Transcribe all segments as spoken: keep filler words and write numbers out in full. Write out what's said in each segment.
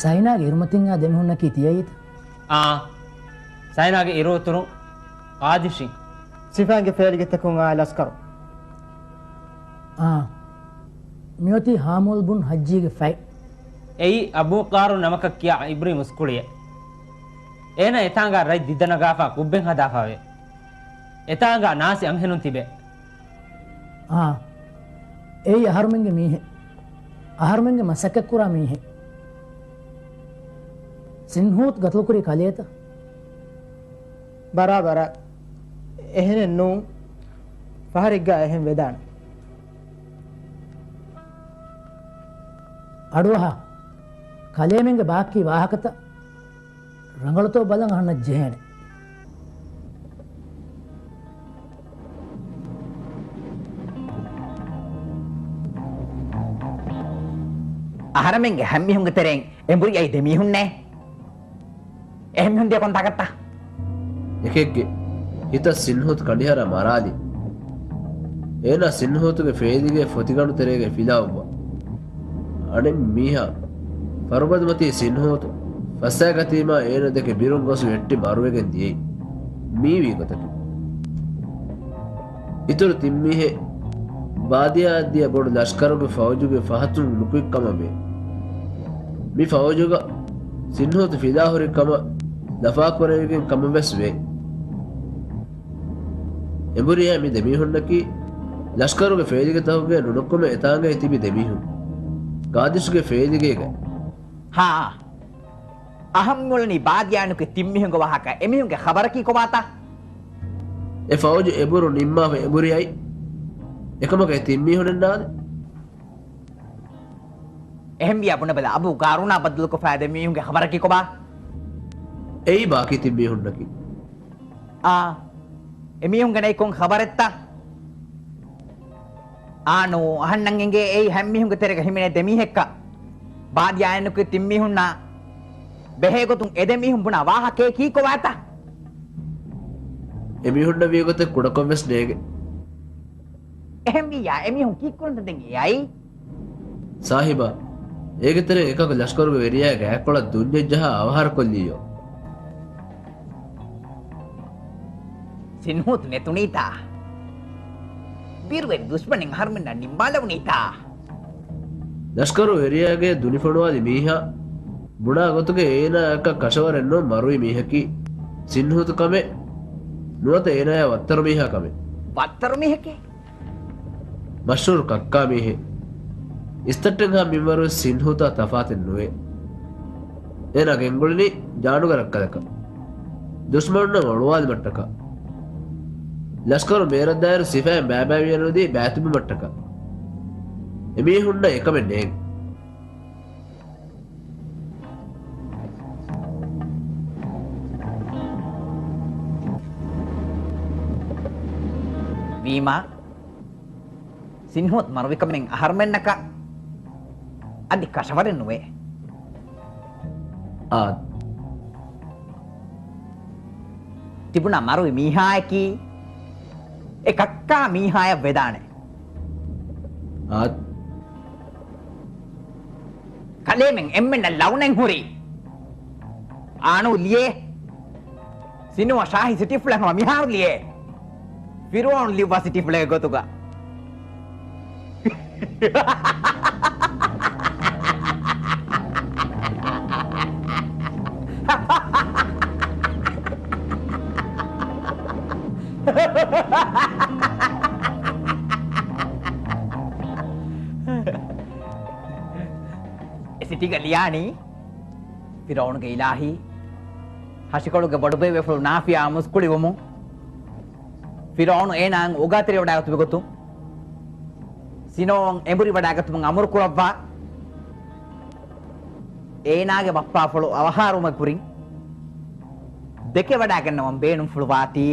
ސައިނާގެ އިރުމަތިން އާ ދެމީހުންނަކީ ތިޔައީތަ؟ އާ، ސައިނާގެ އިރުއުތުރުން އާދިޝިން. ސިފައިންގެ ފޭލިގެތަކުން އާ ލަސްކަރު. އާ، މިއޮތީ ހާމޫލް ބުން ހައްޖީގެ ފަތް. އެއީ އަބޫ ޤާރޫން ނަމަކަށް ކިޔާ އިބްރީ މުސްކުޅިއެއް. އޭނާ އެތާނގާ ރަތް ދިދަނަގާފާ ކުށްބެން ހަދާފާވޭ. އެތާނގާ ނާސި އަންހެނުން ތިބޭ. އާ، އެއީ އަހަރުމެންގެ މީހެއް. އަހަރުމެންގެ މަސައްކަތްކުރާ މީހެއް. ސިންހޫތު ގަތުލުކުރީ ކަލޭތަ؟ ބަރާބަރަށް. އެހެނެއް ނޫން. ފަހަރެއްގަ އެހެން ވެދާނެ. އަޑުއަހާ. ކަލޭމެންގެ ބާކީ ވާހަކަތައް ރަނގަޅުތޯ ބަލަން އަހަންނަށް ޖެހޭނެ. އަހަރެމެންގެ ހަތް މީހުންގެ ތެރެއިން އެނބުރި އައި ދެ މީހުންނޭ. އެހެން މީހުން ދިޔަ ކޮން ތާކަށްތަ؟ އެކެއްގެ ހިތަށް ސިންހޫތު ކަނޑިހަރާ މަރާލި. އޭނާ ސިންހޫތުގެ ފޭލިގެ ފޮތިގަނޑު ތެރޭގައި ފިލާވުއްވާ. އަނެއް މީހާ ފަރުބަދަމަތީ ސިންހޫތު ފައްސާގަތީމާ އޭނަ ދެކެ ބިރުން ގޮސް ވެއްޓި މަރުވެގެން ދިޔައީ. މީވީ ގޮތަކީ. އިތުރު ތިން މީހެއް ބާދިޔާއަށް ދިޔަ ބޮޑު ލަޝްކަރުގެ ފައުޖުގެ ފަހަތުން ނުކުތް ކަމަށް ވޭ. މި ފައުޖުގަ ސިންހޫތު ފިލާހުރި ކަމަށް ލަފާކުރެވިގެން ކަމަށް ވެސް ވޭ. އެނބުރިއާ މި ދެމީހުންނަކީ ލަޝްކަރުގެ ފޭލިގެތަކުގެ ނުނުކުމެ އެތާނގައި ތިބި ދެމީހުން. ގާދިޝުގެ ފޭލިގޭގަ. ހާ. އަހަން މިއުޅެނީ ބާދިޔާނުކެ ތިން މީހުންގެ ވާހަކަ. އެމީހުންގެ ޚަބަރަކީ ކޮބާތަ؟ އެ ފައުޖު އެބުރު ނިންމާފަ އެނބުރި އައި. އެކަމަކު އެ ތިން މީހުނެއް ނާދެ. އެހެންވިޔާ ބުނެބަލަ، އަބޫ ގާރޫނާ ބައްދަލުކޮށްފައި ދެ މީހުންގެ ޚަބަރަކީ ކޮބާ؟ އެއީ ބާކީ ތިން މީހުންނަކީ. އާ، އެމީހުންގެ ނެތް ކޮން ޚަބަރެއްތަ؟ އާނޫ، އަހަންނަށް އެނގޭ އެއީ ހަތް މީހުންގެ ތެރޭގަ ހިމެނޭ ދެ މީހެއްކަ. ބާދިޔާއެއްނުކުތް ތިން މީހުންނާ ބެހޭގޮތުން އެ ދެ މީހުން ބުނާ ވާހަކައަކީ ކޮބާތަ؟ އެމީހުންނަށް ވީގޮތެއް ކުޑަކޮށް ވެސް ނޭނގެ. އެހެންވިއްޔާ، އެމީހުން ކީއްކުރަންތަ ދެން އެ އައީ؟ ސާހިބާ، އޭގެ ތެރޭ އެކަކު ލަޝްކަރުގެ ވެރިޔާގެ ގާތްކޮޅަށް ދުންޏެއް ޖަހާ އަވަހާރަކޮށްލިއްޔޯ. ސިންހޫތު ނެތުނީތާ؟ ބިރުވެރި ދުޝްމަނެއް އަހަރުމެންނަށް ނިންމާލެވުނީތާ؟ ލަޝްކަރު ވެރިޔާގެ ދުނިފޮނުވާލި މީހާ ބުނާ ގޮތުގެ އޭނާއަކަށް ކަށަވަރެއް ނޫން މަރުވި މީހަކީ. ސިންހޫތު ކަމެއް ނުވަތަ އޭނާޔާ ވައްތަރު މީހާ ކަމެއް. ވައްތަރު މީހެކޭ؟ މަޝްހޫރު ކައްކާ މީހެއް. އިސްތައްޓެންހާ މިންވަރު ސިންހޫތާ ތަފާތެއް ނުވޭ. އޭނާ ގެންގުޅެނީ ޖާނުގެ ރައްކަލަކަށް. ދުޝްމަނުންނަށް އޮޅުވާލުމަށްޓަކާ. ލަޝްކަރު މޭރަށްދާއިރު ސިފައިން ބައިބައިވިޔަނުދީ ބައިތިބުމަށްޓަކާ. އެމީހުންނަށް އެކަމެއް ނޭނގެ. ވީމާ، ސިންހޫތު މަރުވިކަމެއް އަހަރުމެންނަކަށް އަދި ކަށަވަރެއް ނުވޭ. އާ. ތިބުނާ މަރުވި މީހާއަކީ އެ ކައްކާ މީހާޔަށް ވެދާނެ. އާ. ކަލޭމެން އެންމެންނަށް ލައުނަތް ހުރީ. އާނޫ ލިޔޭ. ސިނުވަ ޝާހި ސިޓީފުޅެއް ހަމަ މިހާރު ލިޔޭ. ފިރުއައުން ލިއްވާ ސިޓީފުޅެއްގެ ގޮތުގަ. އެ ސިޓީގަ ލިޔާނީ ފިރުއައުނުގެ އިލާހީ ހަށިކޮޅުގެ ބޮޑުބޭބޭފުޅު ނާފިޔާ މުސްކުޅިވުމުން، ފިރުއައުނު އޭނާއަށް އޯގާތެރިވަޑައިގަތުމުގެ ގޮތުން، ސިނޯއަށް އެނބުރިވަޑައިގަތުމަށް އަމުރުކުރައްވާ، އޭނާގެ ބައްޕާފުޅު އަވަހާރަވުމުގެ ކުރިން ދެކެވަޑައިގަންނަވަން ބޭނުންފުޅުވާތީ.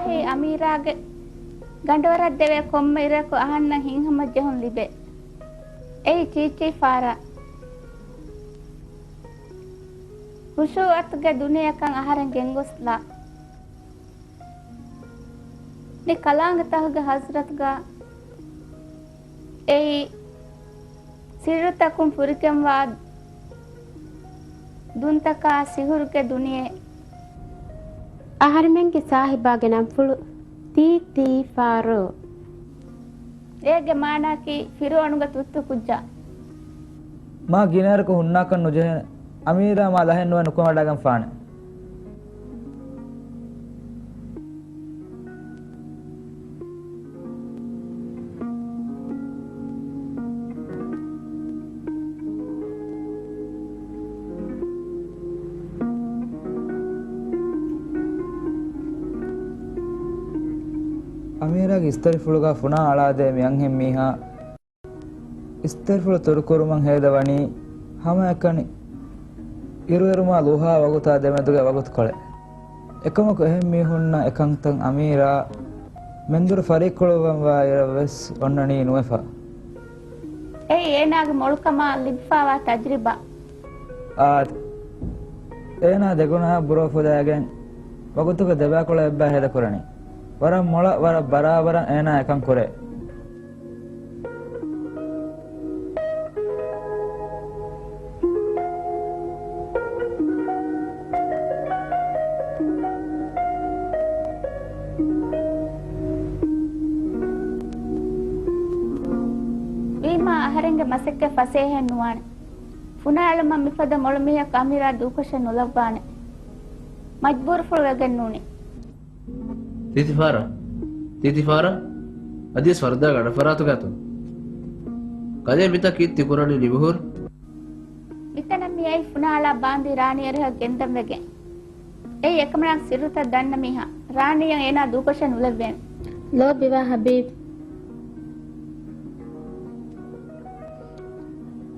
އެއީ އަމީރާގެ ގަނޑުވަރަށް ދެވޭ ކޮންމެ އިރަކު އަހަންނަށް ހިތްހަމަޖެހުން ލިބޭ. އެއީ ޗީޗީފާރާ. ހުޝޫއަތުގެ ދުނިޔެއަކަށް އަހަރެން ގެންގޮސްލާ. މި ކަލާނގެ ތަހުގެ ހަޒްރަތުގަ އެއީ ސިއްރުތަކުން ފުރިގެންވާ ދުންތަކާ ސިހުރުގެ ދުނިޔެ. އަހަރެމެންގެ ސާހިބާގެ ނަންފުޅު ތީތީފާރޯ. އޭގެ މާނައަކީ ފިރުޢައުނުގެ ތުއްތު ކުއްޖާ. މާ ގިނައިރަކު ހުންނާކަށް ނުޖެހޭނެ. އަމީރާ މާ ލަހެއް ނުވެ ނުކުމެވަޑައިގެންފާނެ. އަމީރާގެ އިސްތަށިފުޅުގަ ފުނާ އަޅާދޭ މި އަންހެން މީހާ އިސްތަށިފުޅު ތުރުކުރުމަށް ހޭދަވަނީ ހަމައެކަނި އިރުއެރުމާ ލުހާ ވަގުތާ ދެމެދުގެ ވަގުތުކޮޅެއް. އެކަމަކު އެހެން މީހުންނަށް އެކަންތައް އަމީރާ މެންދުރު ފަރިއްކުޅުއްވަންވާ އިރަށްވެސް އޮންނަނީ ނުވެފަ. އެއީ އޭނާގެ މޮޅުކަމާ ލިބިފާވާ ތަޖްރިބާ. އާދެ، އޭނާ ދެގުނަހަށް ބުރޯ ފުދައިގެން ވަގުތުގެ ދެބައިކުޅަ އެއްބައި ހޭދަކުރަނީ. ވަރަށް މޮޅަށް ވަރަށް ބަރާބަރަށް އޭނާ އެކަން ކުރޭ. ވީމާ އަހަރެންގެ މަސައްކަތް ފަސޭހައެއް ނުވާނެ. ފުނާއެޅުމަށް މިފަދަ މޮޅު މީހަކު އަމީރާ ދޫކޮށެއް ނުލައްވާނެ. މަޖްބޫރުފުޅު ވެގެން ނޫނީ. ތީތިފާރާ، ތީތިފާރާ، އަދިވެސް ފަރުދާ ގަނޑަފަރާތުގަތޯ؟ ކަލޭ މިތާ ކީއްތި ކުރަނީ ނިބުހުރި؟ މިތަނަށް މިއައި ފުނާއަޅާ ބާންދީ ރާނީ އަރިހަށް ގެންދަން ވެގެން. އެއީ އެކަމަނާ ސިއްރުތައް ދަންނަ މީހާ. ރާނީއަށް އޭނާ ދޫކޮށެއް ނުލެއްވޭނެ. ލޯބިވާ ހަބީބް.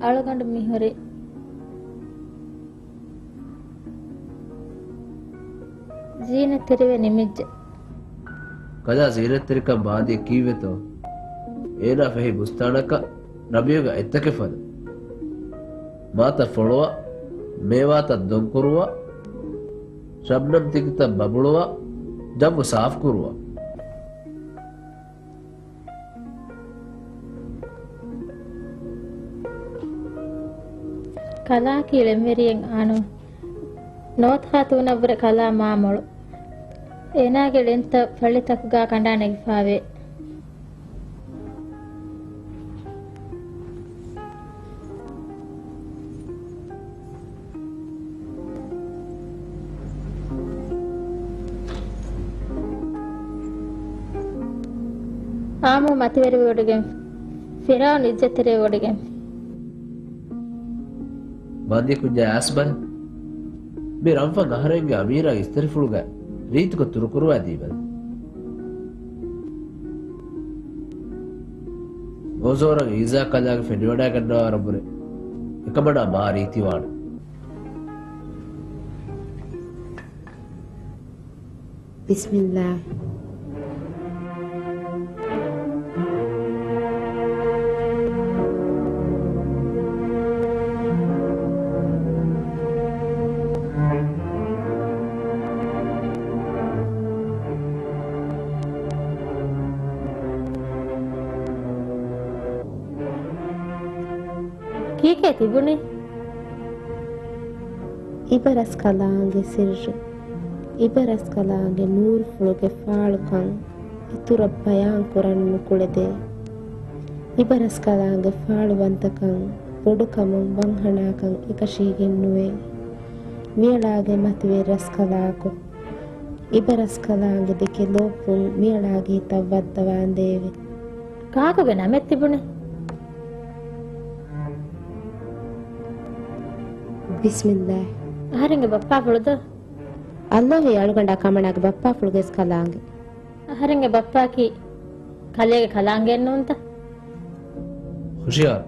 އަޅުގަނޑު މިހުރީ. ޒީނަތްތެރިވެ ނިމިއްޖެ. ކަލާ ޒީނަތްތެރިކަން ބާންދީ ކީއްވެތޯ؟ އޭނާ ފެހި ބުސްތާނަކަށް ރަބީޢުގެ އަތްތަކެއް ފަދަ. މާތައް ފޮޅުވާ، މޭވާތައް ދޮންކުރުވާ، ޝަބްނަމް ތިކިތައް ބަބުޅުވާ، ޖައްވު ސާފުކުރުވާ. ކަލާއަކީ ޅެންވެރިއެއް އާނު. ނޯތް ޚާތޫނަށްވުރެ ކަލާ މާ މޮޅު. އޭނާގެ ޅެންތައް ފައްޅިތަކުގާ ކަނޑާ ނެގިފާވޭ. އާމު މަތިވެރިވެވޮޑިގެން، ފިރާއުން އިއްޒަތްތެރިވެވޮޑިގެން. ބާންދީ ކުއްޖާ އައިސް ބަލަ. މި ރަންފަން އަހަރެންގެ އަމީރާގެ އިސްތަށިފުޅުގަ ރީތިކޮށް ތުރުކުރުވާ ދީބަލަ. އޯޒޯރަށް އީޒާ ކަލާގެ ފެނިވަޑައިގަންނަވާވަރަށްވުރެ އެކަމަނާ މާ ރީތިވާނެ. ބިސްމިއްލާހި. ކީކޭ ތިބުނީ؟ އިބަރަސްކަލާނގެ ސިއްރު. އިބަރަސްކަލާނގެ ނޫރުފުޅުގެ ފާޅުކަން އިތުރަށް ބަޔާން ކުރަން ނުކުޅެދޭ. އިބަރަސްކަލާނގެ ފާޅުވަންތަކަން ބޮޑުކަމުން ވަންހަނާކަން އެކަށީގެން ނުވޭ. މިއަޅާގެ މަތިވެރި ރަސްކަލާކޮ. އިބަރަސްކަލާނގެ ދެކެ ލޯފުން މިއަޅާގެ ހިތަށް ވައްދަވާނދޭވެ. ކާކުގެ ނަމެއް ތިބުނީ؟ ބިސްމިއްލާހި. އަހަރެންގެ ބައްޕާފުޅު ދޯ؟ އައްލާހު އަޅުގަނޑާ ކަމަނާގެ ބައްޕާފުޅުގެ އިސް ކަލާނގެ. އަހަރެންގެ ބައްޕާއަކީ ކަލޭގެ ކަލާނގެއެއް ނޫންތަ؟ ހުޝިޔާރު.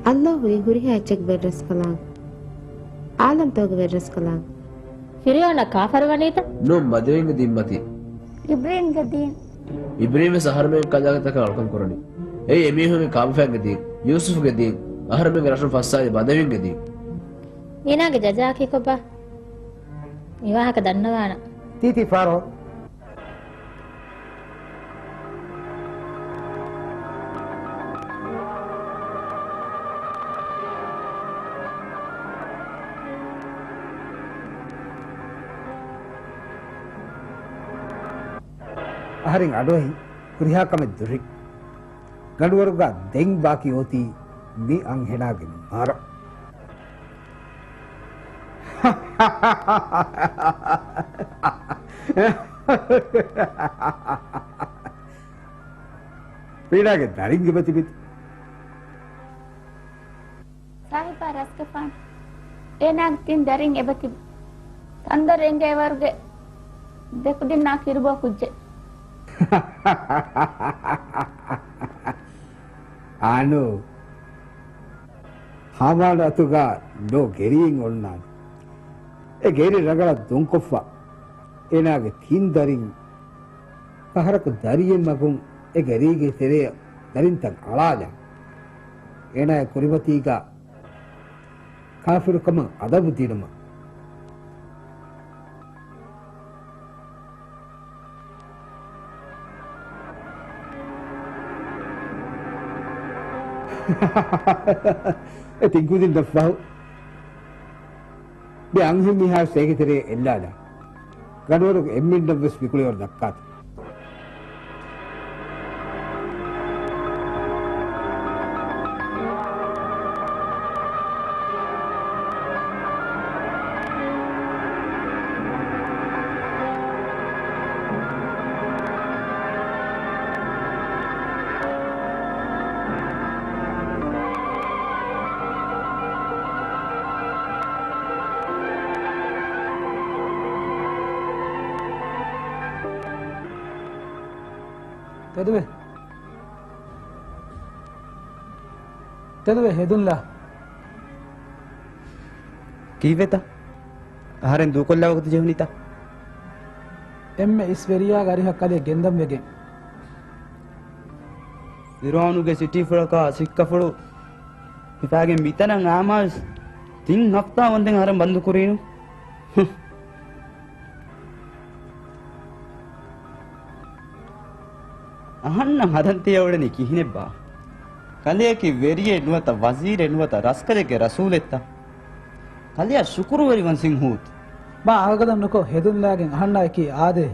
އައްލާހު އީ ހުރިހާ އެއްޗެއްގެ ވެރި ރަސްކަލާނގެ. އާލަމްތަކުގެ ވެރި ރަސްކަލާނގެ. ފިރިޢައުނަށް ކާފަރުވަނީތަ؟ ނޫން، ބަދަވީންގެ ދީން މަތީ. އިބްރީމްގެ ދީން. އިބްރީމް ވެސް އަހަރުމެން ކަލާގެތަކަށް އަޅުކަން ކުރަނީ. އެއީ އެމީހުންގެ ކާބަފައިންގެ ދީން، ޔޫސުފްގެ ދީން، އަހަރުމެންގެ ރަށުން ފައްސާލި ބަދަވީންގެ ދީން. އޭނާގެ ޖަޒާއަކީ ކޮބާ؟ މި ވާހަކަ ދަންނަވާނަން. ތީތީ ފާރޯ. އަހަރެން އަޑުއެހި ހުރިހާ ކަމެއް ދުށި. ގަނޑުވަރުގަ ދެން ބާކީ އޮތީ މި އަންހެނާގެ މަރު. ފީޑާގެ ދަރިން އެބަތިބި. ސާހިބާ ރަސްގެފާނު، އޭނާގެ ތިން ދަރިން އެބަތިބި. ތަންދޮރު އެނގޭވަރުގެ ދެކުދިންނާ ކިރުބޯ ކުއްޖެއް. އާނޫ. ހާމާން އަތުގަ ނޯ ގެރީއެއް އޮންނާނެ. އެ ގެރި ރަނގަޅަށް ދުންކޮށްފަ، އޭނާގެ ތިން ދަރިން ފަހަރަކު ދަރިއެއް މަގުން އެ ގެރީގެ ތެރެއަށް ދަރިންތައް އަޅާލާ. އޭނާގެ ކުރިމަތީގަ ކާފިރުކަމަށް އަދަބު ދިނުމަށް. އެ ތިން ކުދިންނަށްފަހު މި އަންހެން މީހާ ސޭގެތެރޭ އެއްލާލާ. ގަނޑުވަރުގެ އެއްމިންނަށްވެސް މިކުޅިވަރު ދައްކާތި. ތެދުވެ. ތެދުވެ ހެދުންލާ. ކީއްވެތަ؟ އަހަރެން ދޫކޮށްލާ ވަގުތު ޖެހުނީތަ؟ އެންމެ އިސްވެރިޔާގެ އަރިހަށް ކަލެއް ގެންދަން ވެގެން. ފިރުޢައުނުގެ ސިޓީފުޅަކާ ސިއްކަފުޅު ހިފާގެން މިތަނަށް އާމާވެސް ތިން ހަފްތާ ވަންދެން އަހަރެން ބަންދުކުރީނު. ހު. އަހަންނަށް ހަދަން ތިޔަ އުޅެނީ ކިހިނެއްބާ؟ ކަލެއަކީ ވެރިއެއް ނުވަތަ ވަޒީރެއް ނުވަތަ ރަސްކަލެއްގެ ރަސޫލެއްތަ؟ ކަލެއަށް ޝުކުރުވެރިވަން ސިންހޫތު. މާ އަގަގަދަ ނުކޮށް ހެދުންލާގެން އަހަންނާ އެކީ އާދޭ.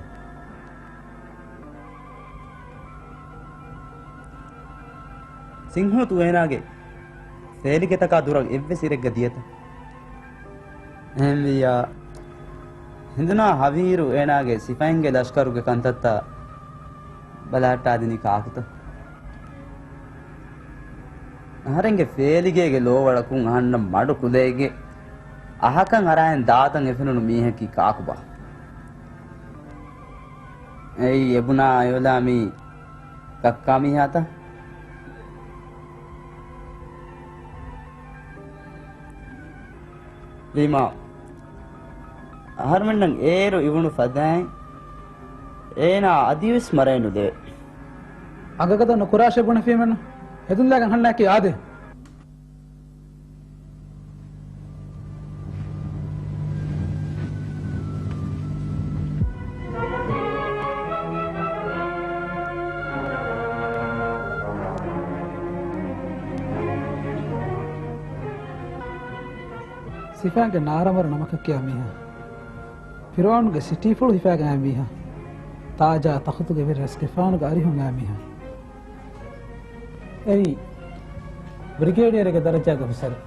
ސިންހޫތު އޭނާގެ ފޭލިގެތަކާ ދުރަށް އެއްވެސް އިރެއްގަ ދިޔަތަ؟ އެހެންވިއްޔާ، ހެނދުނާ ހަވީރު އޭނާގެ ސިފައިންގެ ލަޝްކަރުގެ ކަންތައްތައް ބަލަހައްޓާދިނީ ކާކުތަ؟ އަހަރެންގެ ފޭލިގޭގެ ލޯވަޅަކުން އަހަންނަށް މަޑު ކުލައިގެ އަހަކަށް އަރާއިން ދާތަން އެފެނުނު މީހަކީ ކާކުބާ؟ އެއީ އެބުނާ އަޔޮލާ މީ ކައްކާ މީހާތަ؟ ވީމާ، އަހަރުމެންނަށް އޭރު އިވުނު ފަދައިން އޭނާ އަދިވެސް މަރައެއް ނުލެވޭ. އަގަގަދަ ނުކުރާށޭ ބުނެފީމެއްނު. ހެދުންލާގެން އަހަންނާއެކީ އާދޭ. ސިފައިންގެ ނާރަމަރު ނަމަކަށް ކިޔާ މީހާ. ފިރުޢައުނުގެ ސިޓީފުޅު ހިފާގެން އައި މީހާ. ތާޖާ ތަޚުތުގެ ވެރި ރަސްގެފާނުގެ އަރިހުން އައި މީހާ. އެއީ، ބްރިގޭޑިއަރެއްގެ ދަރަޖާގެ އޮފިސަރެއް.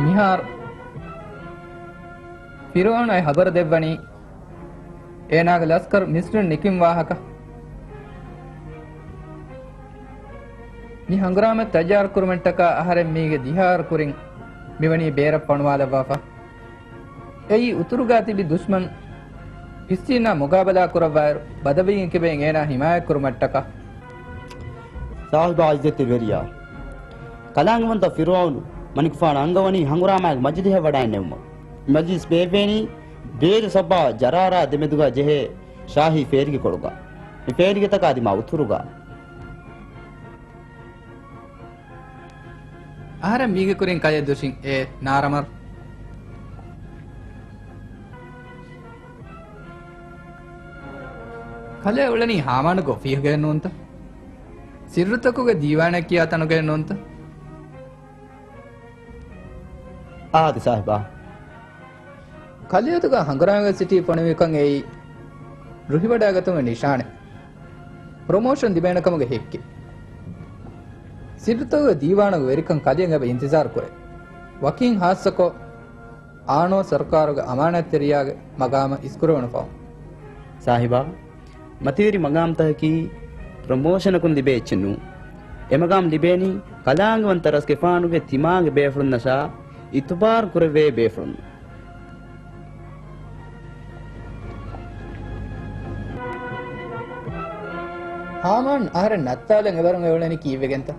މިހާރު ފިރުޢައުނު އައި ހަބަރު ދެއްވަނީ، އޭނާގެ ލަސްކަރު މިސްރުން ނިކިން ވާހަކަ. މި ހަނގުރާމަ ތައްޔާރުކުރުމަށްޓަކާ އަހަރެން މީގެ ދިހަ އަހަރު ކުރިން މިވަނީ ބޭރަށް ފޮނުވާލައްވާފަ. އެއީ އުތުރުގާ ތިބި ދުޝްމަން ފިސްތީނާ މުގާބަލާ ކުރައްވާއިރު، ބަދަވީން ކިބައިން އޭނާ ހިމާޔަތްކުރުމަށްޓަކާ. ސާހިބާ އިއްޒަތްތެރިވެރިޔާ، ކަލާނގެވަންތަ ފިރުޢައުނު މަނިކުފާނު އަންގަވަނީ ހަނގުރާމައިގެ މަޖިލިހަށް ވަޑައިންނެވުމަށް. މަޖިލިސް ބޭއްވޭނީ ބޭރު ސައްބާ ޖަރާރާ ދެމެދުގަ ޖެހޭ ޝާހީ ފޭލިގެކޮޅުގަ. މި ފޭލިގެތަކާ ދިމާ އުތުރުގަ. އަހަރެން މީގެ ކުރިން ކަލޭ ދުށިން އޭ ނާރަމަރު. ކަލޭ އުޅެނީ ހާމާނުގެ އޮފީހުގައެއް ނޫންތަ؟ ސިއްރުތަކުގެ ދީވާނެއް ކިޔާ ތަނުގައެއް ނޫންތަ؟ އާދެ ސާހިބާ. ކަލޭ އަތުގަ ހަނގުރާމަވެސް ސިޓީ ފޮނުވިކަން އެއީ ރުހިވަޑައިގަތުމުގެ ނިޝާނެއް. ޕްރޮމޯޝަން ލިބޭނެ ކަމުގެ ހެއްކެއް. ސިއްރުތަކުގެ ދީވާނުގެ ވެރިކަން ކަލޭ އެބަ އިންތިޒާރު ކުރޭ. ވަކީން ހާއްސަކޮށް، އާނޯ ސަރުކާރުގެ އަމާނާތްތެރިޔާގެ މަގާމަށް އިސްކުރެވުނު ފަހުން. ސާހިބާ، މަތިވެރި މަގާމްތަކަކީ ޕްރޮމޯޝަނަކުން ލިބޭ އެއްޗެއް ނޫން. އެ މަގާމް ލިބޭނީ ކަލާނގެވަންތަ ރަސްގެފާނުގެ ތިމާގެ ބޭފުޅުންނަށާ އިތުބާރު ކުރެވޭ ބޭފުޅުން. ހާމާން އަހަރެން ނައްތާލަން އެވަރުން އެއުޅެނީ ކީއްވެގެންތަ؟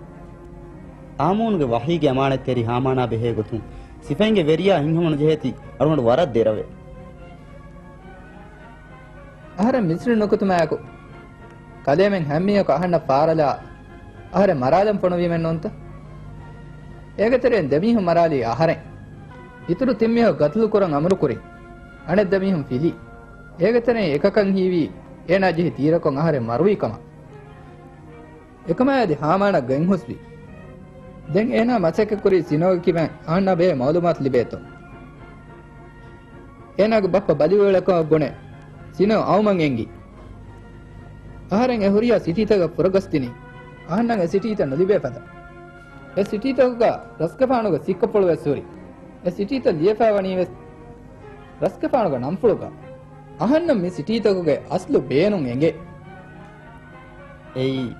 އާމޫނުގެ ވަޙީގެ އަމާނަތްތެރި ހާމާނާ ބެހޭ ގޮތުން ސިފައިންގެ ވެރިޔާ ހިތްހަމަނުޖެހޭތީ އަޅުގަނޑު ވަރަށް ދެރަވޭ. އަހަރެން މިސްރި ނުކުތުމާއެކު، ކަލޭމެން ހަމައެކަނި އަހަންނަށް ފާރަލާ، އަހަރެން މަރާލަން ފޮނުވީމެއް ނޫންތަ؟ އޭގެތެރެއިން ދެމީހުން މަރާލީ އަހަރެން. އިތުރު ތިން މީހަކު ގަތުލު ކުރަން އަމުރު ކުރި. އަނެއް ދެމީހުން ފިލީ. އޭގެތެރެއިން އެކަކަށް ހީވީ، އޭނާ ޖެހި ތީރަކޮށް އަހަރެން މަރުވީ ކަމަށް. އެކަމާ އަދި ހާމާނަށް ގެންހުސްވި. ދެން އޭނާ މަސައްކަތްކުރީ ސިނޯގެ ކިބައިން އަހަންނާ ބެހޭ މައުލޫމާތު ލިބޭތޯ. އޭނާގެ ބައްޕަ ބަލިވެވޭ ކަމަށް ބުނެ، ސިނޯ އައުމަށް އެނގި. އަހަރެން އެ ހުރިހާ ސިޓީތަކަށް ފުރަގަސްދިނީ، އަހަންނަށް އެ ސިޓީތައް ނުލިބޭ ފަދަ. އެ ސިޓީތަކުގަ ރަސްގެފާނުގެ ސިއްކަފުޅު ވެސް ހުރި. އެ ސިޓީތައް ލިޔެފައިވަނީ ވެސް ރަސްގެފާނުގެ ނަންފުޅުގަ. އަހަންނަށް މި ސިޓީތަކުގެ އަސްލު ބޭނުން އެނގޭ. އެއީ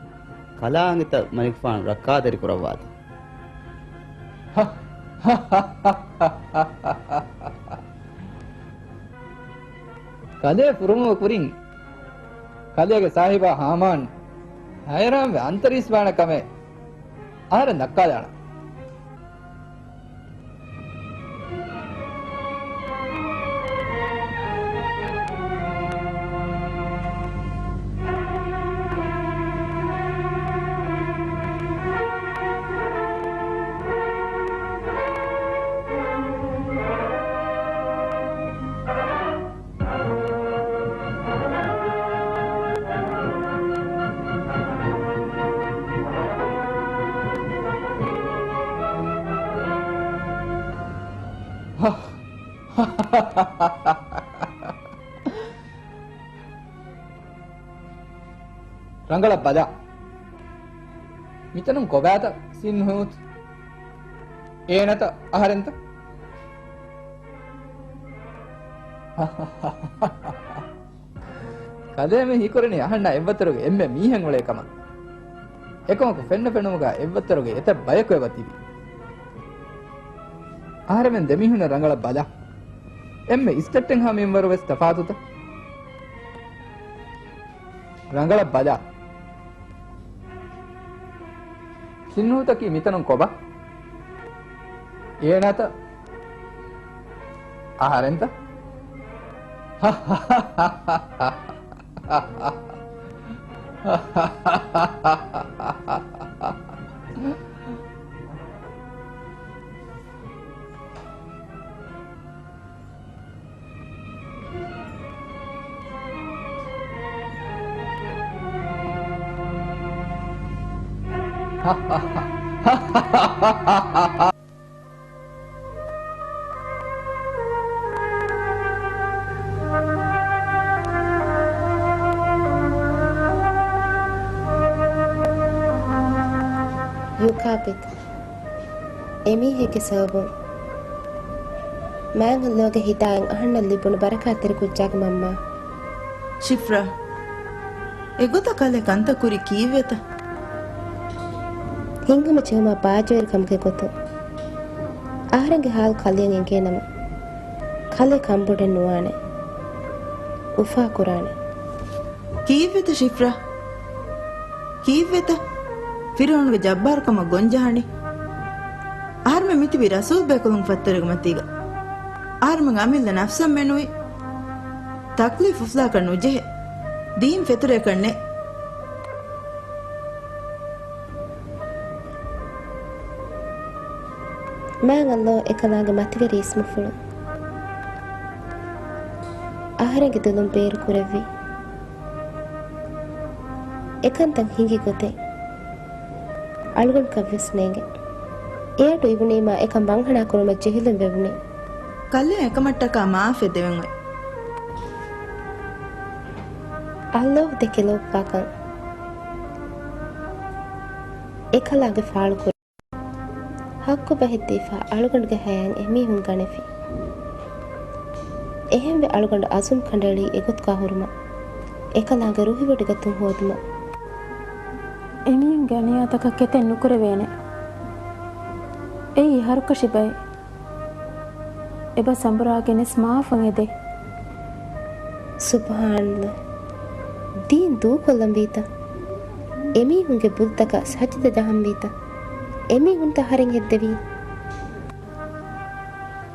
ކަލާނގެތައް މަނިކުފާނު ރައްކާތެރި ކުރައްވާތީ. ކަލޭ ފުރުމުގެ ކުރިން ކަލޭގެ ސާހިބާ ހާމާން ހައިރާންވެ އަންތަރީސްވާނެ ކަމެއް އަހަރެން ދައްކާލާނަން. ރަނގަޅަށް ބަލާ. މިތަނުން ކޮބާތަ ސިންހޫތު؟ އޭނަތަ އަހަރެންތަ؟ ކަލޭމެން ހީކުރަނީ އަހަންނާ އެއްވައްތަރުގެ އެންމެ މީހެއް އުޅޭ ކަމަށް. އެކަމަކު ފެންނަ ފެނުމުގަ އެއްވައްތަރުގެ އެތައް ބަޔަކު އެބަ ތިބި. އަހަރެމެން ދެމީހުންނަށް ރަނގަޅަށް ބަލާ. އެންމެ އިސްތައްޓެއްހާ މިންވަރު ވެސް ތަފާތުތަ؟ ރަނގަޅަށް ބަލާ. ސިންހޫތަކީ މިތަނުން ކޮބާ؟ އޭނާތަ؟ އަހަރެންތަ؟ ޔޫކާޕިތަ. އެމީހެއްގެ ސަބަބުން މާތް ﷲ ގެ ހިދާޔަތް އަހަންނަށް ލިބުނު ބަރަކާތްތެރި ކުއްޖާގެ މަންމާ. ޝިފްރާ، އެގޮތަށް ކަލޭ ކަންތައް ކުރީ ކީއްވެތަ؟ ހިތްހަމަޖެހުމާ ބާއްޖަވެރިކަމުގެ ގޮތުން އަހަރެންގެ ހާލު ކަލެއަށް އެނގޭނަމަ، ކަލޭ ކަންބޮޑެއް ނުވާނެ. އުފާކުރާނެ. ކީއްވެތަ ޝިފްރާ؟ ކީއްވެތަ؟ ފިރުޢައުނުގެ ޖައްބާރުކަމަށް ގޮންޖަހަނީ؟ އަހަރުމެން މިތިބީ ރަސޫލް ބޭކަލުން ފައްތަރެއްގެ މަތީގަ. އަހަރުމެން އަމިއްލަ ނަފްސަށް މެނުވީ. ތަކްލީފު އުފުލާކަށް ނުޖެހޭ. ދީން ފެތުރޭކަށް ނެތް. މާތް ﷲ އެކަލާނގެ މަތިވެރި އިސްމުފުޅު އަހަރެންގެ ދުލުން ބޭރު ކުރެއްވި. އެކަންތައް ހިނގި ގޮތެއް އަޅުގަނޑަކަށް ވެސް ނޭނގެ. އެއަޑު އިވުނީމާ އެކަން ވަންހަނާ ކުރުމަށް ޖެހިލުން ވެވުނީ. ކަލޭ އެކަމަށްޓަކާ މާފެ ދެވެން އޮތް. ﷲ ދެކެ ލޯބިވާކަން އެކަލާނގެ ފާޅުކުރި. ޙައްޤު ބަހެއްދީފަ އަޅުގަނޑުގެ ހަޔާތް އެމީހުން ގަނެފި. އެހެންވެ އަޅުގަނޑު އަޒުމް ކަނޑައެޅީ އެގޮތުގަ ހުރުމަށް. އެކަލާނގެ ރުހިވޮޑިގަތުން ހޯދުމަށް. އެމީހުންގެ އަނިޔާތަކަށް ކެތެއް ނުކުރެވޭނެ. އެއީ ހަރުކަށި ބައެއް. އެބަ ސަނބުރާގެނެސް މާފަށް އެދޭ. ސުބްޙާނަﷲ. ދީން ދޫކޮށްލަން ވީތަ؟ އެމީހުންގެ ބުއްތަކަށް ސަޖިދަ ޖަހަން ވީތަ؟ އެމީހުންތަ އަހަރެން ހެއްދެވީ؟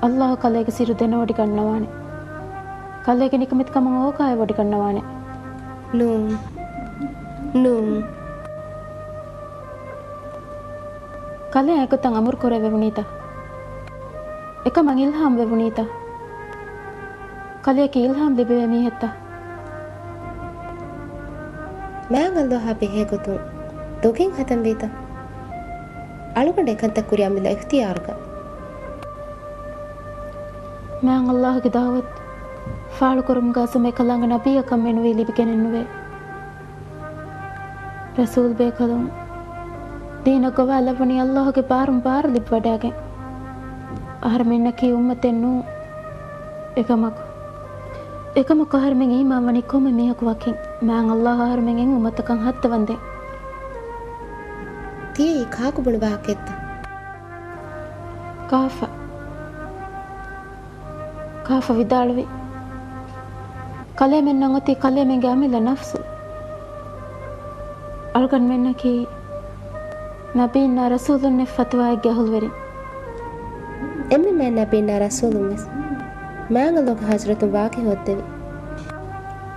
ﷲ ކަލޭގެ ސިއްރު ދެނެވޮޑިގަންނަވާނެ. ކަލޭގެ ނިކަމެތިކަމުން އޯގާވެވޮޑިގަންނަވާނެ. ނޫން. ނޫން. ކަލޭ އެގޮތަށް އަމުރު ކުރެވެވުނީތަ؟ އެކަމަށް އިލްހާމް ވެވުނީތަ؟ ކަލޭއަކީ އިލްހާމް ލިބެވޭ މީހެއްތަ؟ މާތް ﷲއާ ބެހޭ ގޮތުން ދޮގެއް ހަދަންވީތަ؟ އަޅުގަނޑު އެކަންތައް ކުރި އަމިއްލަ އިޚްތިޔާރުގަ. މާތް ﷲގެ ދަޢުވަތު ފާޅުކުރުމުގަ އަޒުމް އެކަލާނގެ ނަބިއްޔަކަށް މެނުވީ ލިބިގެނެއްނުވޭ. ރަސޫލް ބޭކަލުން ދީނަށް ގޮވާލައްވަނީ ﷲގެ ބާރުން ބާރު ލިބިވަޑައިގެން. އަހަރެމެންނަކީ އުއްމަތެއް ނޫން. އެކަމަކު، އެކަމަކު އަހަރެމެން އީމާންވަނީ ކޮންމެ މީހަކު ވަކިން؟ މާތް ﷲ އަހަރެމެން އެއް އުއްމަތަކަށް ހައްދަވަންދެން. ތިޔައީ ކާކު ބުނި ވާހަކައެއްތަ؟ ކާފަ. ކާފަ ވިދާޅުވި، ކަލޭމެންނަށް އޮތީ ކަލޭމެންގެ އަމިއްލަ ނަފްސު. އަޅުގަނޑުމެންނަކީ ނަބީންނާ ރަސޫލުންނެއް ފަތުވާއެއްގެ އަހުލުވެރިން. އެންމެ މާތް ނަބީންނާ ރަސޫލުން ވެސް މާތް ﷲގެ ޙަޟްރަތުން ވާގި ހޯއްދެވި.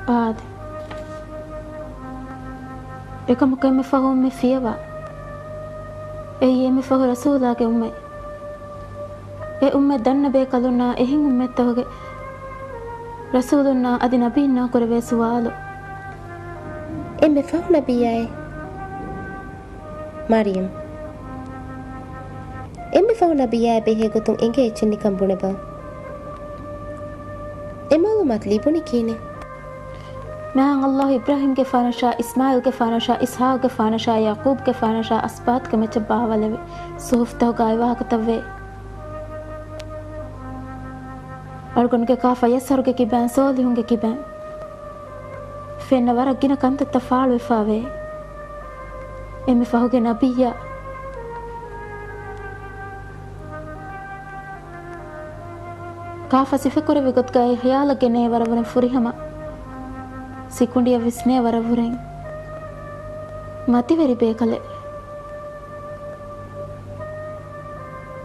އާދެ. އެކަމަކު އެންމެ ފަހު އުއްމަތް ފިޔަވާ. އެއީ އެންމެ ފަހު ރަސޫލާގެ އުއްމަތް. އެ އުއްމަތް ދަންނަ ބޭކަލުންނާ އެހެން އުއްމަތްތަކުގެ ރަސޫލުންނާ އަދި ނަބީންނާ ކުރެވޭ ސުވާލު. އެންމެ ފަހު ނަބިއްޔާއޭ؟ މަރްޔަމް. އެންމެ ފަހު ނަބިއްޔާއާ ބެހޭ ގޮތުން އެނގޭ އެއްޗެއް ނިކަން ބުނެބަ. އެ މަޢުލޫމާތު ލިބުނީ ކިހިނެއް؟ މާތް ﷲ އިބްރާހީމްގެފާނަށާ، އިސްމާޢީލްގެފާނަށާ، އިސްޙާޤުގެފާނަށާ، ޔަޢުޤޫބްގެފާނަށާ، އަސްބާޠުގެ މައްޗަށް ބާވާލެއްވި ޞުޙުފުތަކުގައި ވާހަކަތައްވޭ. އަޅުގަނޑުގެ ކާފަ ޔަސްހަރުގެ ކިބައިން، ޞާލިޙުންގެ ކިބައިން ފެންނަ ވަރަށް ގިނަ ކަންތައްތައް ފާޅުވެފަވޭ. އެންމެ ފަހުގެ ނަބިއްޔާ. ކާފަ ސިފަކުރެއްވި ގޮތުގައި ޚިޔާލަށް ގެނައޭ ވަރަށްވުރެން ފުރިހަމަ، ސިކުނޑިއަށް ވިސްނޭ ވަރަށްވުރެން މަތިވެރި ބޭކަލެއް.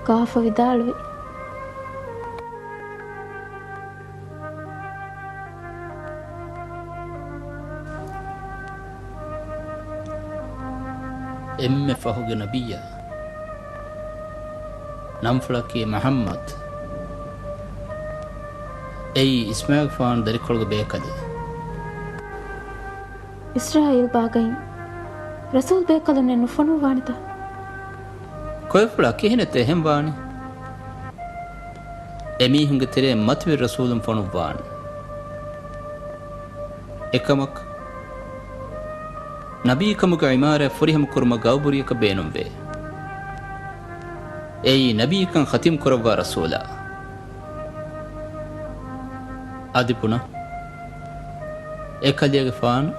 ކާފަ ވިދާޅުވި. އެންމެ ފަހުގެ ނަބިއްޔާ. ނަންފުޅަކީ މުޙައްމަދު. އެއީ އިސްމާޢީލްގެފާނު ދަރިކޮޅުގެ ބޭކަލެއް. އިސްރާޢީލް ބާގައި ރަސޫލް ބޭކަލުންނެއް ނުފޮނުއްވާނެތަ؟ ކޮއެފުޅާ ކިހިނެއްތަ އެހެން ވާނީ؟ އެމީހުންގެ ތެރެއިން މަތިވެރި ރަސޫލުން ފޮނުއްވާނެ. އެކަމަކު، ނަބީކަމުގެ ޢިމާރާތް ފުރިހަމަ ކުރުމަށް ގައުބުރިއަކަށް ބޭނުންވޭ. އެއީ ނަބީކަން ޚަތިމް ކުރައްވާ ރަސޫލާ. އަދި ބުނަން، އެކަލޭގެފާނު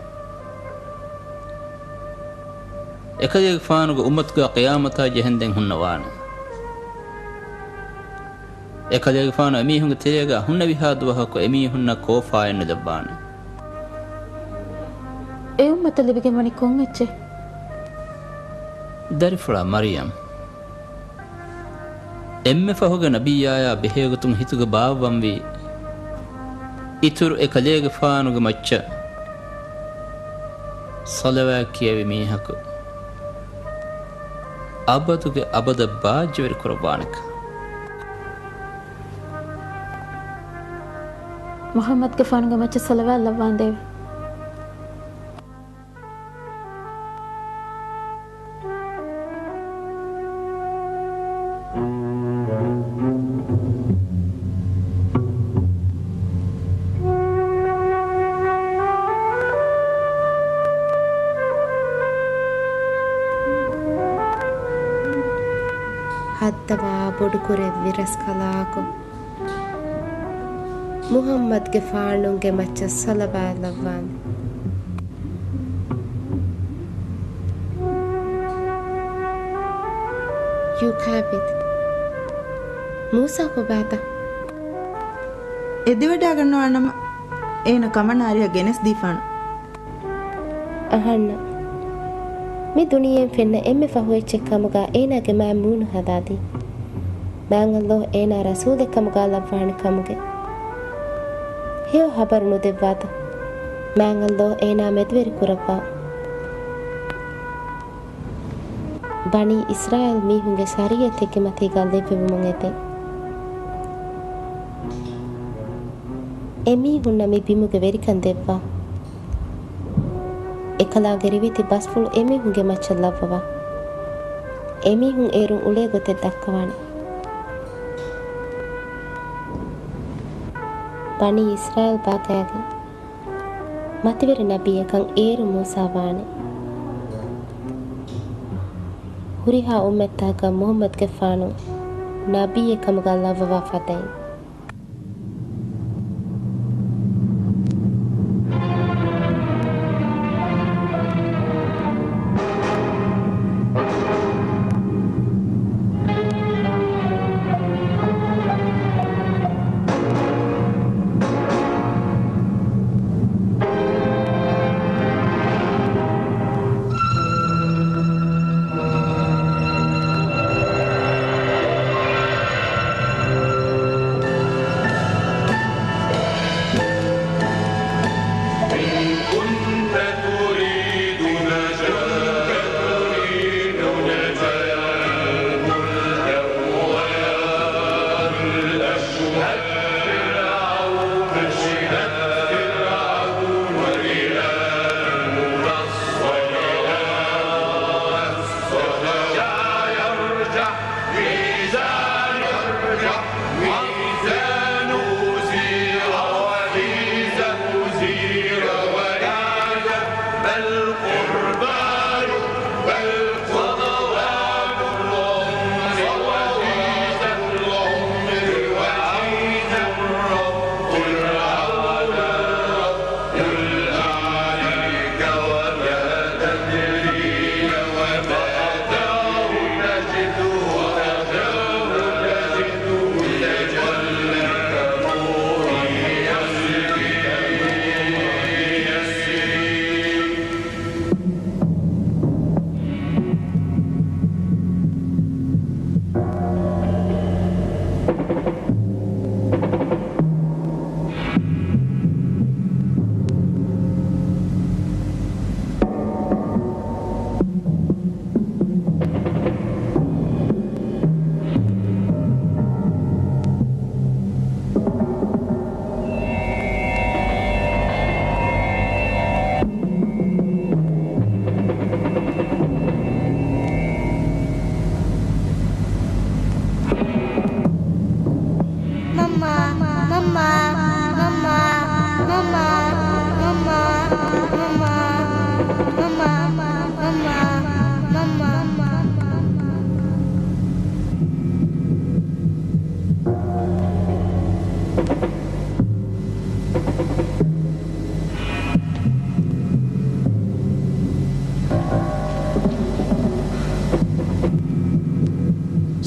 އެކަލޭގެފާނުގެ އުއްމަތުގަ ޤިޔާމަތާ ޖެހެންދެން ހުންނަވާނެ. އެކަލޭގެފާނު އެމީހުންގެ ތެރޭގަ ހުންނެވިހާ ދުވަހަކު އެމީހުންނަށް ކޯފާއެއް ނުލައްވާނެ. އެ އުއްމަތަށް ލިބިގެން ވަނީ ކޮން އެއްޗެއް؟ ދަރިފުޅާ މަރިޔަމް. އެންމެ ފަހުގެ ނަބިއްޔާޔާ ބެހޭގޮތުން ހިތުގަ ބާއްވަންވީ، އިތުރު އެކަލޭގެފާނުގެ މައްޗަށް ޞަލަވާތް ކިޔެވި މީހަކު އަބަދުގެ އަބަދަށް ބާއްޖަވެރި ކުރައްވާނެކަން. މުޙައްމަދުގެފާނުގެ މައްޗަށް ޞަލަވާތް ލައްވާނދޭވެ. ހައްދަވާ ބޮޑުކުރެއްވި ރަސްކަލާކޮ، މުޙައްމަދުގެފާނުގެ މައްޗަށް ޞަލަވާތް ލައްވާނެ. ޔޫކާބިދް. މޫސާ ކޮބާތަ؟ އެދިވަޑައިގަންނަވާނަމަ، އޭނަ ކަމަނާ އަރިހަށް ގެނެސްދީފާނަން. އަހަންނަށް. މި ދުނިޔެއިން ފެންނަ އެންމެ ފަހު އެއްޗެއް ކަމުގަ އޭނާގެ މާތް މޫނު ހަދާދީ. މާތް ﷲ އޭނާ ރަސޫލެއް ކަމުގަ ލައްވާނެ ކަމުގެ. ހެޔޮ ހަބަރު ނުދެއްވާތަ؟ މާތް ﷲ އޭނާ މެދުވެރި ކުރައްވާ. ބަނީ އިސްރާއީލް މީހުންގެ ޝަރީޢަތެއްގެ މަތީގަ ލެއްވެވުމުން އެދެ. އެމީހުންނަށް މި ބިމުގެ ވެރިކަން ދެއްވާ. އެކަލާނގެ ރިވެތި ބަސްފުޅު އެމީހުންގެ މައްޗަށް ލައްވަވާ. އެމީހުން އޭރުން އުޅޭ ގޮތެއް ދައްކަވާނެ. ބަނީ އިސްރާއީލް ބާކައިގެން މަތިވެރި ނަބިއްޔަކަށް އޭރު މޫސާ ވާނެ. ހުރިހާ އުއްމަތްތަކަކަށް މުޙައްމަދުގެފާނު ނަބިއްޔެއް ކަމުގަ ލައްވަވާ ފަދައިން.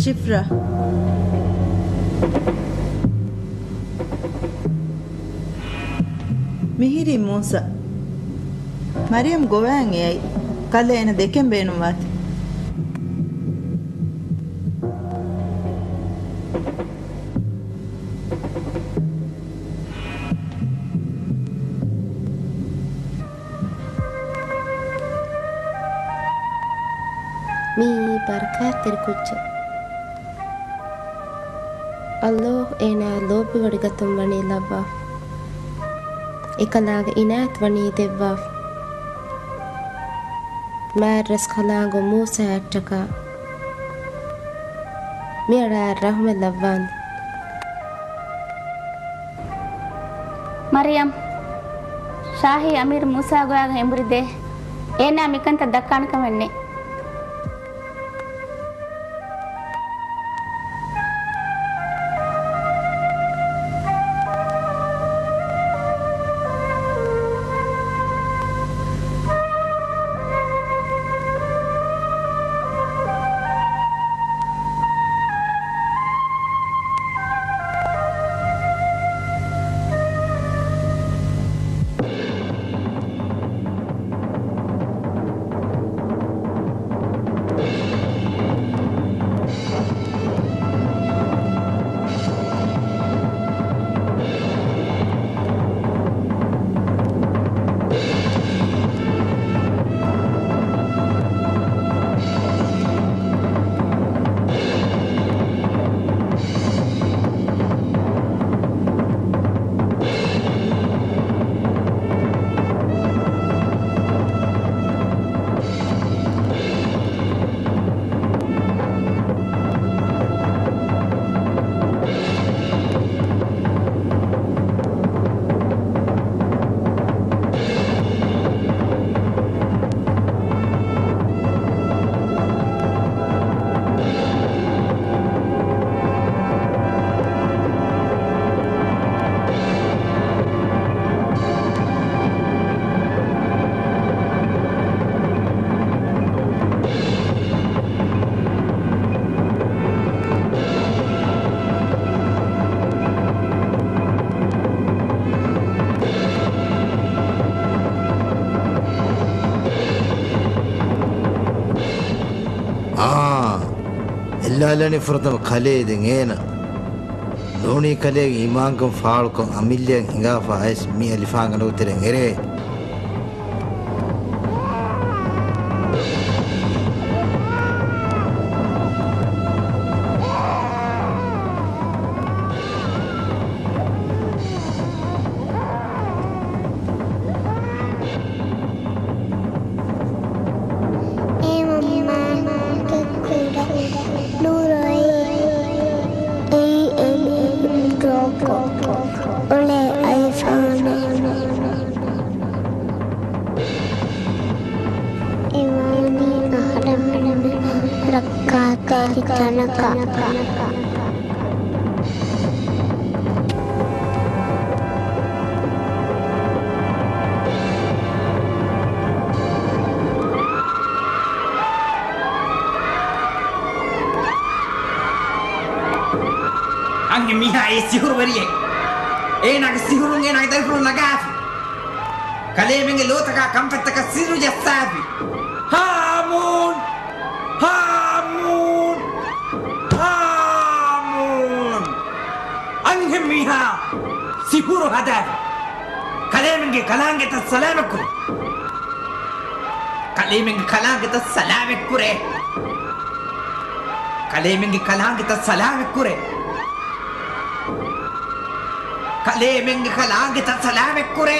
ޝިފްރާ. މިހިރީ މޫސާ. މަރިޔަމް ގޮވައިގެން އެއައީ. ކަލޭ އޭނަ ދެކެން ބޭނުންވާތީ. މިއީ ބަރަކާތްތެރި ކުއްޖެއް. ﷲ އޭނާ ލޯބިވޮޑިގަތުން ވަނީ ލައްވާފަ. އެކަލާގެ އިނާޔަތް ވަނީ ދެއްވާފަ. މާތްރަސްކަލާނގެ މޫސާއަށްޓަކާ މިއަޅާއަށް ރަހުމަތް ލައްވާނދޭ. މަރިޔަމް، ޝާހީ އަމީރު މޫސާ ގޮވާގެން އެނބުރި ދޭ. އޭނާ މިކަންތައް ދައްކާނެ ކަމެއް ނެތް. އާ، އެއްލާލަނީ ފުރަތަމަ ކަލޭ ދެން އޭނަ. ނޫނީ ކަލޭގެ އީމާންކަން ފާޅުކޮށް އަމިއްލައަށް ހިނގާފަ އައިސް މި އަލިފާންގަނޑުގެ ތެރެއިން އެރޭ. އެ މަންމާގެ ކުޑަ ނުރޮއި އެއީ އެމީހުން ދްރޯކޮށް އުޅޭ އަލިފާނެއް. އެ ވަނީ އަހަރެމެން ރައްކާތެރި ތަނަކަށް. އަންހެން މީހާ އެ ސިހުރުވެރިއެއް. އޭނާގެ ސިހުރުން އޭނާގެ ދަރިފުޅުން ނަގާފި. ކަލޭމެންގެ ލޯތަކާ ކަންފަތްތަކަށް ސިއްރު ޖައްސާފި. ހާމޫން! ހާމޫން! ހާމޫން! އަންހެން މީހާ ސިހުރު ހަދާފި. ކަލޭމެންގެ ކަލާނގެތައް ސަލާމަތްކުރޭ. ކަލޭމެންގެ ކަލާނގެތައް ސަލާމަތްކުރޭ. ކަލޭމެންގެ ކަލާނގެތައް ސަލާމަތްކުރޭ. ކަލޭމެންގެ ކަލާނގެތައް ސަލާމަތްކުރޭ.